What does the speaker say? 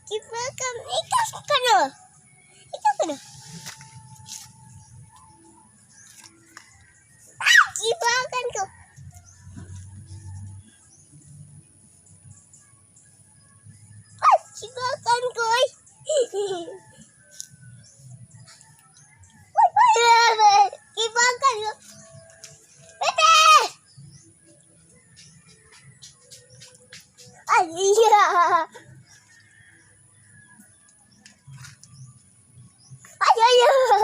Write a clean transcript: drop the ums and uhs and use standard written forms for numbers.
Gibakan. Ikaw ka no. Ikaw ka no. Ah! Gibakan ko. Ay! Gibakan ko ay. Ay, ay, ay, gibakan ko. Bebe! Ay, yeah. Ay, ay, ay.